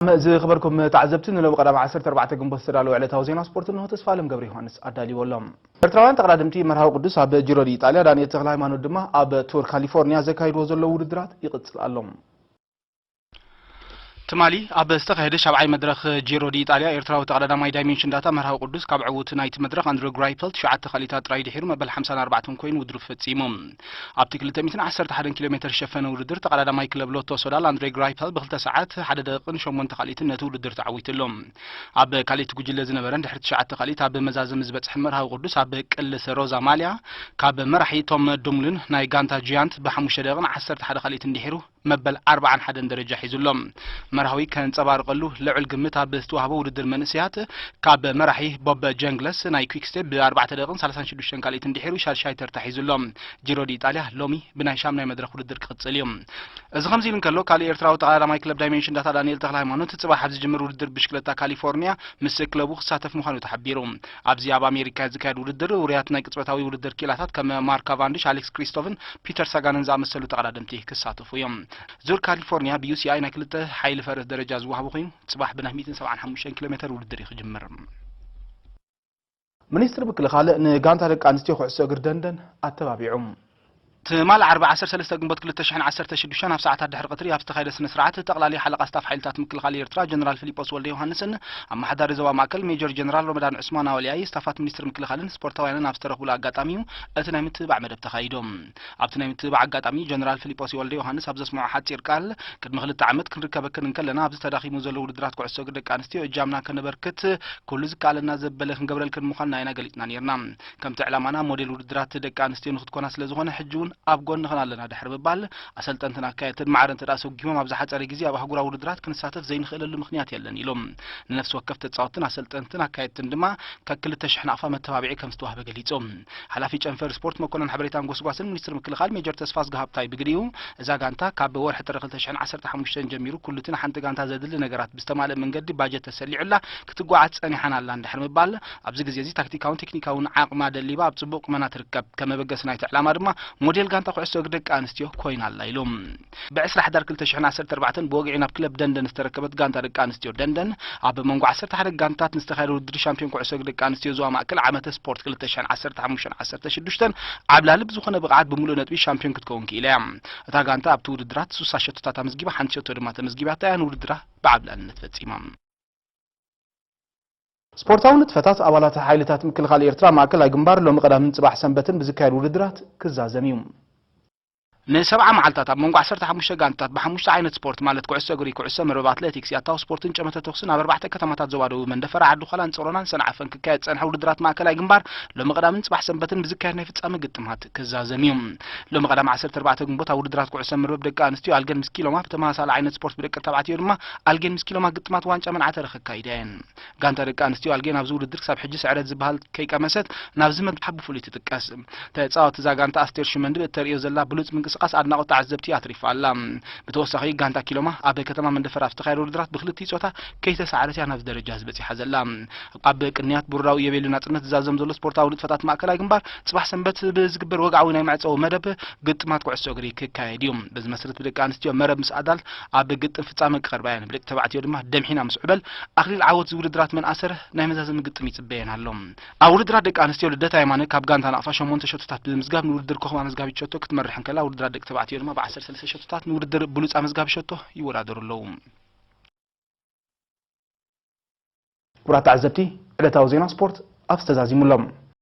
ዝኸበርኩም ተዓዘብቲ፣ ንሎሚ ቀዳም ዓሰርተ ኣርባዕተ ግንቦት ዝተዳለወ ዕለታዊ ዜና ስፖርት እንሆ። ተስፋ ኣለም ገብረ ዮሃንስ ኣዳልዎ ኣሎ። ኤርትራውያን ተቐዳደምቲ መርሃዊ ቅዱስ ኣብ ጂሮ ዲ ኢጣልያ፣ ዳንኤል ተኽለ ሃይማኖት ድማ ኣብ ቱር ካሊፎርኒያ ዘካይድዎ ዘለዉ ውድድራት ይቕጽል ኣሎ። ትማሊ ኣብ ዝተኻየደ ሻብዓይ መድረኽ ጂሮ ዲ ኢጣልያ፣ ኤርትራዊ ተቐዳዳማይ ዳይሜንሽን ዳታ መርሃዊ ቅዱስ ካብ ዕዉት ናይቲ መድረኽ ኣንድሮ ግራይፐል ትሽዓተ ካልኢታት ጥራይ ድሒሩ መበል ሓምሳን ኣርባዕተን ኮይኑ ውድድሩ ፈጺሙ። ኣብቲ ክልተ ሚእትን ዓሰርተ ሓደን ኪሎ ሜተር ዝሸፈነ ውድድር፣ ተቐዳዳማይ ክለብ ሎቶ ሶዳል ኣንድሬ ግራይፐል ብክልተ ሰዓት ሓደ ደቂቕን ሸሞንተ ካልኢትን ነቲ ውድድር ተዓዊቱ ኣሎ። ኣብ ካልኢት ጉጅለ ዝነበረን ድሕሪ ትሽዓተ ካልኢት ኣብ መዛዘሚ ዝበጽሐን መርሃዊ ቅዱስ፣ ኣብ ቅልስ ሮዛ ማልያ ካብ መራሒ ቶም ዱምሉን ናይ ጋንታ ጂያንት ብሓሙሽተ ደቂቕን ዓሰርተ ሓደ ካልኢትን ድሒሩ መበል ኣርብዓን ሓደን ደረጃ ሒዙ ኣሎ። መርሃዊ ከንጸባርቐሉ ልዑል ግምት ኣብ ዝተዋህቦ ውድድር መንእሰያት፣ ካብ መራሒ ቦብ ጀንግለስ ናይ ኲክስቴፕ ብኣርባዕተ ደቂቕን ሰላሳን ሽዱሽተን ካልኢትን ድሒሩ ሻድሻይ ተርታ ሒዙ ኣሎ። ጂሮ ዲ ኢጣልያ ሎሚ ብናይ ሻምናይ መድረኽ ውድድር ክቕጽል እዩ። እዚ ከምዚ ኢሉ እንከሎ፣ ካልእ ኤርትራዊ ተቐዳዳማይ ክለብ ዳይሜንሽን ዳታ ዳንኤል ተኽለ ሃይማኖት ጽባሕ ኣብ ዝጅምር ውድድር ብሽክለታ ካሊፎርኒያ ምስ ክለቡ ክሳተፍ ምዃኑ ተሓቢሩ። ኣብዚ ኣብ ኣሜሪካ ዝካየድ ውድድር፣ ውሩያት ናይ ቅጽበታዊ ውድድር ክኢላታት ከም ማርክ ካቫንዲሽ፣ ኣሌክስ ክሪስቶፍን ፒተር ሳጋንን ዝኣመሰሉ ተቐዳደምቲ ክሳተፉ እዮም። ዙር ካሊፎርኒያ ብ ዩ ሲ ኣይ ናይ ክልተ ሓይሊ ፈረስ ደረጃ ዝወሃቡ ኮይኑ፣ ጽባሕ ብናይ ሚእትን ሰብዓን ሓሙሽተን ኪሎ ሜተር ውድድር እዩ ክጅምር። ሚኒስትሪ ምክልኻል ንጋንታ ደቂ ኣንስትዮ ኩዕሶ እግሪ ደንደን ኣተባቢዑ። ትማሊ ዓርቢ ዓሰርተ ሰለስተ ግንቦት ክልተ ሽሕን ዓሰርተ ሽዱሽተን ኣብ ሰዓታት ድሕሪ ቀትሪ ኣብ ዝተኻየደ ስነ ስርዓት፣ ጠቕላሊ ሓለቓ ስታፍ ሓይልታት ምክልኻል ኤርትራ ጀነራል ፊሊጶስ ወልደ ዮሃንስን ኣመሓዳሪ ዞባ ማእከል ሜጀር ጀነራል ሮመዳን ዑስማን ኣወልያይ፣ ስታፋት ሚኒስትሪ ምክልኻልን ስፖርታውያንን ኣብ ዝተረኽቡሉ ኣጋጣሚ እዩ እቲ ናይ ምትብባዕ መደብ ተኻይዱ። ኣብቲ ናይ ምትብባዕ ኣጋጣሚ ጀነራል ፊሊጶስ ወልደ ዮሃንስ ኣብ ዘስምዖ ሓጺር ቃል፣ ቅድሚ ክልተ ዓመት ክንርከበክን እንከለና፣ ኣብዚ ተዳኺሙ ዘሎ ውድድራት ኩዕሶ እግሪ ደቂ ኣንስትዮ እጃምና ከነበርክት ኩሉ ዝከኣለና ዘበለ ክንገብረልክን ምዃንና ኢና ገሊጽና ነይርና። ከምቲ ዕላማና ሞዴል ውድድራት ደቂ ኣንስትዮ ንክትኮና ስለ ዝኾነ፣ ሕጂ እውን ኣብ ጎንኽን ኣለና ድሕሪ ምባል፣ ኣሰልጠንትን ኣካየድትን ማዕረ እንተ ደኣ ሰጒሞም፣ ኣብ ዝሓጸረ ግዜ ኣብ ኣህጉራዊ ውድድራት ክንሳተፍ ዘይንኽእለሉ ምኽንያት የለን ኢሎም። ንነፍሲ ወከፍ ተጻወትትን ኣሰልጠንትን ኣካየድትን ድማ ካብ ክልተ ሽሕ ናቕፋ መተባብዒ ከም ዝተዋህበ ገሊጾም። ሓላፊ ጨንፈር ስፖርት፣ መኮነን ሓበሬታን ጎስጓስን ሚኒስትሪ ምክልኻል ሜጀር ተስፋዝጊ ሃብታይ ብግዲኡ፣ እዛ ጋንታ ካብ ወርሒ ጥሪ ክልተ ሽሕን ዓሰርተ ሓሙሽተን ጀሚሩ ኩሉቲ ንሓንቲ ጋንታ ዘድሊ ነገራት ብዝተማልአ መንገዲ ባጀት ተሰሊዑላ ክትጓዓዝ ጸኒሓን ኣላ እንድሕር ምባል፣ ኣብዚ ግዜ እዚ ታክቲካውን ቴክኒካውን ዓቕማ ደሊባ ኣብ ጽቡቕ ቁመና ትርከብ። ከም መበገሲ ናይቲ ዕላማ ድማ ሞዴል ጋንታ ኩዕሶ እግሪ ደቂ ኣንስትዮ ኮይና ኣላ ኢሎም። ብዕስራ ሕዳር ክልተ ሽሕን ዓሰርተ ኣርባዕተን ብወግዒ ናብ ክለብ ደንደን ዝተረከበት ጋንታ ደቂ ኣንስትዮ ደንደን፣ ኣብ መንጎ ዓሰርተ ሓደ ጋንታት ንዝተኻየደ ውድድር ሻምፒዮን ኩዕሶ እግሪ ደቂ ኣንስትዮ ዞባ ማእከል ዓመተ ስፖርት ክልተ ሽሕን ዓሰርተ ሓሙሽተን ዓሰርተ ሽዱሽተን ዓብላሊ ብዝኾነ ብቕዓት ብምሉእ ነጥቢ ሻምፒዮን ክትከውን ክኢላ እያ። እታ ጋንታ ኣብቲ ውድድራት ሱሳ ሸቶታት ኣመዝጊባ፣ ሓንቲ ሸቶ ድማ ተመዝጊባታ እያ ንውድድራ ብዓብላልነት ፈጺማ። ስፖርታዊ ንጥፈታት ኣባላት ሓይልታት ምክልኻል ኤርትራ ማእከላይ ግንባር ሎሚ ቀዳምን ጽባሕ ሰንበትን ብዝካየድ ውድድራት ክዛዘም እዩ። ንሰብዓ መዓልታት ኣብ መንጎ ዓሰርተ ሓሙሽተ ጋንታት ብሓሙሽተ ዓይነት ስፖርት ማለት ኩዕሶ እግሪ፣ ኩዕሶ መርበብ፣ ኣትሌቲክስ፣ ያታዊ ስፖርትን ጨመተ ተኹስን ኣብ ኣርባዕተ ከተማታት ዞባ ደቡብ መንደፈራ፣ ዓዲ ዃላን ጾሮናን ሰንዓፈን ክካየድ ዝጸንሐ ውድድራት ማእከላይ ግንባር ሎሚ ቀዳምን ጽባሕ ሰንበትን ብዝካየድ ናይ ፍጻመ ግጥማት ክዛዘም እዩ። ሎሚ ቀዳም ዓሰርተ ኣርባዕተ ግንቦት ኣብ ውድድራት ኩዕሶ መርበብ ደቂ ኣንስትዮ ኣልገን ምስ ኪሎማ፣ ብተመሳሳሊ ዓይነት ስፖርት ብደቂ ተባዕትዮ ድማ ኣልጌን ምስ ኪሎማ ግጥማት ዋንጫ መንዓተረ ክካይዳ እየን። ጋንታ ደቂ ኣንስትዮ ኣልጌን ኣብዚ ውድድር ክሳብ ሕጂ ስዕረት ዝበሃል ከይቀመሰት ናብዚ መድረኽ ብፍሉይ ትጥቀስ። ተጻዋቲ እዛ ጋንታ ኣስቴር ሽመንዲ ብእተርእዮ ዘላ ብሉጽ ምንቅስቓስ ኣድናቖት ተዓዘብቲ ኣትሪፋ ኣላ። ብተወሳኺ ጋንታ ኪሎማ ኣብ ከተማ መንደፈራ ኣብ ዝተኻየደ ውድድራት ብክልቲኡ ጾታ ከይተሳዕረት እያ ናብዚ ደረጃ ዝበጺሓ ዘላ። ኣብ ቅንያት ብሩራዊ ኢዮቤልዩ ናጽነት ዝዛዘም ዘሎ ስፖርታዊ ንጥፈታት ማእከላይ ግንባር፣ ጽባሕ ሰንበት ብዝግበር ወግዓዊ ናይ መዕጸዊ መደብ ግጥማት ኩዕሶ እግሪ ክካየድ እዩ። በዚ መሰረት ብደቂ ኣንስትዮ መረብ ምስ ኣዳል ኣብ ግጥም ፍጻመ ክቐርባ እየን። ብደቂ ተባዕትዮ ድማ ደምሒና ምስ ዑበል ኣኽሊል ዓወት ዝውድድራት መን ኣሰረ ናይ መዛዘሚ ግጥም ይጽበየን ኣሎ። ኣብ ውድድራት ደቂ ኣንስትዮ ልደታ የማነ ካብ ጋንታ ናቕፋ ሸሞንተ ሸቶታት ብምምዝጋብ ንውድድር ኮኸብ ኣመዝጋቢት ሸቶ ክትመርሕ እንከላ፣ ውድድራት ደቂ ተባዕትዮ ድማ ብዓሰርተ ሰለስተ ሸቶታት ንውድድር ብሉጽ ኣመዝጋቢ ሸቶ ይወዳደሩ ኣለዉ። ክቡራት ተዓዘብቲ፣ ዕለታዊ ዜና ስፖርት ኣብዚ ተዛዚሙ ኣሎ።